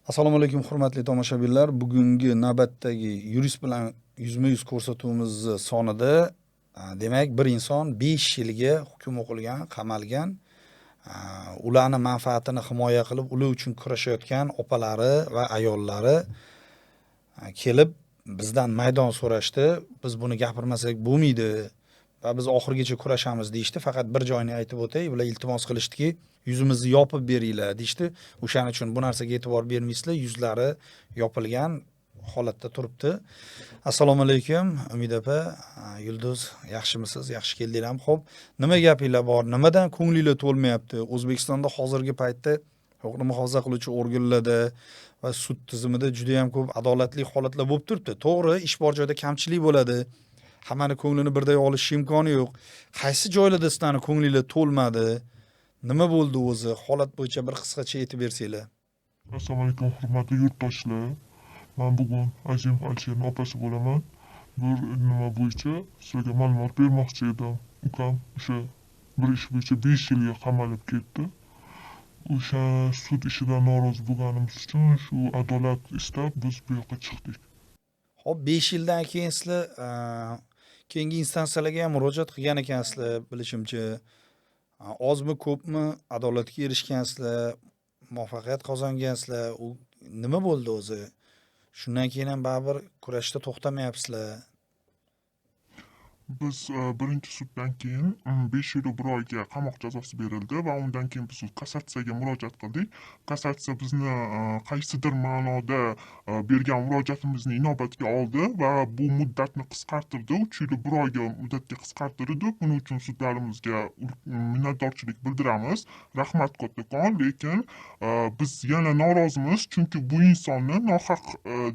Assalomu alaykum, hurmatli tomoshabinlar. Bugungi navbatdagi yurist bilan yuzma-yuz ko'rsatuvimizni sonida, demak, bir inson 5 yilga hukm o'qilgan, qamalgan, ularni manfaatini himoya qilib, ular uchun kurashayotgan opalari va ayollari kelib bizdan maydon so'rashdi. Biz buni gapirmasak bo'lmaydi va biz oxirigacha kurashamiz deyishdi. Faqat bir joyini aytib o'tay, ular iltimos qilishdiki, yuzimizni yopib beringlar deyishdi. O'shaning uchun bu narsaga e'tibor bermaysizlar, yuzlari yopilgan holatda turibdi. Assalomu alaykum, Umid opa, Yulduz, yaxshimisiz? Yaxshi keldinglarmi? Xo'p, nima gapinglar bor? Nimadan ko'nglinglar to'lmayapti? O'zbekistonda hozirgi paytda huquqni muhofaza qiluvchi organlarda va sud tizimida juda ham ko'p adolatli holatlar bo'lib turibdi. To'g'ri, ish bor joyda kamchilik bo'ladi. Hammani ko'nglini birday olish imkoni yo'q. Qaysi joylarda sizlarni ko'nglinglar to'lmadi? Nima bo'ldi o'zi? Holat bo'yicha bir qisqacha aytib bersanglar. Assalomu alaykum, hurmatli yurtdoshlar. Man bugun Azimov Alisherni opasi bo'laman. Bir nima bo'yicha sizlarga ma'lumot bermoqchi edim. Ukam o'sha bir ish bo'yicha 5 yilga qamalib ketdi. O'sha sud ishidan norozi bo'lganimiz uchun shu adolat istab biz bu yoqqa chiqdik. Xo'p, 5 yildan keyin sizlar keyingi instansiyalarga ham murojaat qilgan ekansizlar, bilishimcha. Ozmi, ko'pmi adolatga erishgansizlar, muvaffaqiyat qozongansizlar. U nima bo'ldi o'zi? Shundan keyin ham baribir kurashda to'xtamayapsizlar. Biz birinchi suddan keyin 5 yil 1 oyga qamoq jazosi berildi va undan keyin biz kassatsiyaga murojaat qildik. Kassatsiya bizni qaysidir ma'noda bergan murojaatimizni inobatga oldi va bu muddatni qisqartirdi. 3 yil 1 oyga muddatga qisqartirdi. Buning uchun sudlarimizga minnatdorchilik bildiramiz. Rahmat kattakon, lekin biz yana norozimiz, chunki bu insonni nohaq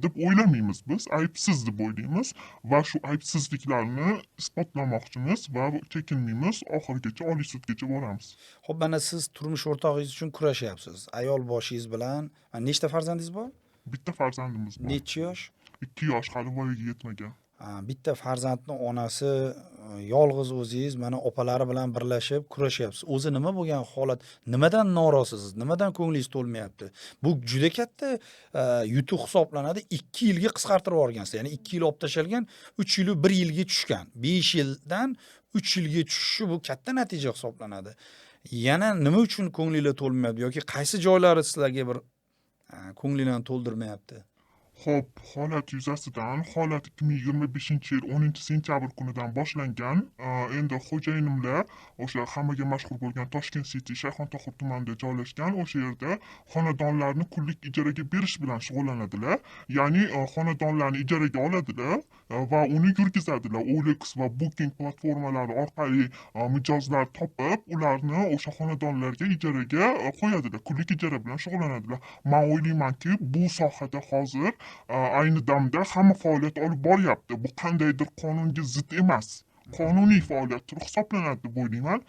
deb o'ylamaymiz biz, aybsiz deb o'ylaymiz va shu aybsizliklarni isbotlamoqchimiz va chekinmaymiz, oxirigacha, Oliy sudgacha boramiz. Xo'p, mana siz turmush o'rtog'ingiz uchun kurashyapsiz. Ayol boshingiz bilan. Nechta farzandingiz bor? Bitta farzandimiz bor. Necha yosh? 2 yosh, hali voyaga yetmagan. Bitta farzandni onasi, yolg'iz o'zingiz mana opalari bilan birlashib kurashyapsiz. O'zi nima bo'lgan holat? Nimadan norozisiz? Nimadan ko'nglingiz to'lmayapti? Bu juda katta yutuq hisoblanadi. 2 yilga qisqartirib yuborgansiz. Ya'ni 2 yil olib tashalgan, 3 yil 1 yilga tushgan. 5 yildan 3 yilga tushishi bu katta natija hisoblanadi. Yana nima uchun ko'nglinglar to'lmayapti yoki qaysi joylari sizlarga bir ko'nglinglarni to'ldirmayapti? Xo'p, holat yuzasidan, holat 2025-yil 10-sentyabr kunidan boshlangan. Endi xo'jayinimlar o'sha hammaga mashhur bo'lgan Toshkent City Shayxontohur tumanida joylashgan o'sha yerda xonadonlarni kunlik ijaraga berish bilan shug'ullanadilar. Ya'ni xonadonlarni ijaraga oladilar va uni yurgizadilar. OLX va Booking platformalari orqali mijozlar topib, ularni o'sha xonadonlarga ijaraga qo'yadilar. Kunlik ijara bilan shug'ullanadilar. Man o'ylaymanki, bu sohada hozir ayni damda hamma faoliyat olib boryapti. Bu qandaydir qonunga zid emas. Qonuniy faoliyat turi hisoblanadi deb o'ylayman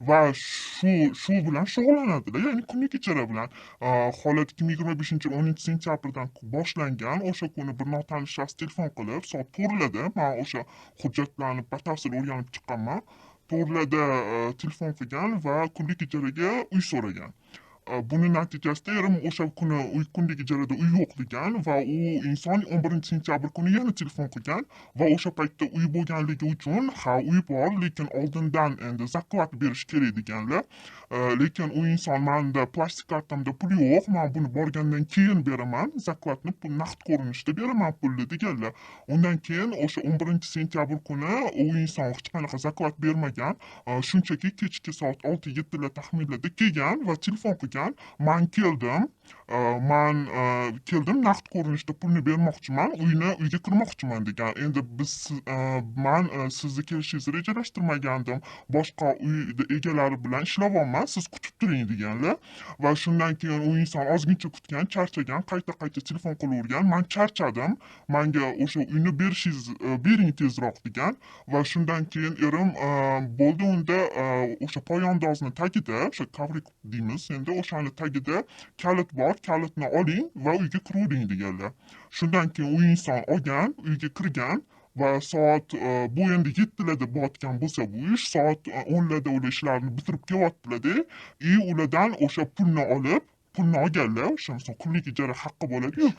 va shu bilan shug'ullanadilar, ya'ni kunlik ijara bilan. Holat 2025-yil 10-sentyabrdan boshlangan. O'sha kuni bir notanish shaxs telefon qilib, soat 4larda man o'sha hujjatlarni batafsil o'rganib chiqqanman. 4larda telefon qilgan va kunlik ijaraga uy so'ragan. Buni natijasida erim o'sha kuni uy kunlik ijarada uy yo'q degan va u inson 11-sentyabr kuni yana telefon qilgan va o'sha paytda uy bo'lganligi uchun, ha, uy bor, lekin oldindan endi заклад berish kerak deganlar. Lekin u inson manda plastik kartamda pul yo'q, man buni borgandan keyin beraman, заклад ni pul naqd ko'rinishda beraman pulni deganlar. Undan keyin o'sha 11-sentyabr kuni u inson hech qanaqa заклад bermagan, shunchaki kechki soat 6-7lar taxminlarda kelgan va telefon qilgan. Man keldim, man keldim, naqd ko'rinishda pulni bermoqchiman, uyni uyga kirmoqchiman degan. Endi biz man sizni kelishingizni rejalashtirmagandim, boshqa uy egalari bilan ishlayapman, siz kutib turing deganlar va shundan keyin u inson ozgincha kutgan, charchagan, qayta-qayta telefon qilavergan. Man charchadim, manga o'sha uyni berishingiz, bering tezroq degan va shundan keyin erim bo'ldi unda, o'sha poyandozni tagida, o'sha коврик deymiz endi, o'shani tagida kalit bor, kalitni oling va uyga kiravering deganlar. Shundan keyin u inson olgan, uyga kirgan va soat bu endi 7larda bo'layotgan bo'lsa bu ish, soat 10larda ular ishlarini bitirib kelyaptilarda и ulardan o'sha pulni olib, pulni Pulni olganlar, o'sha, misol, kunlik ijara haqqi bo'ladi-yu.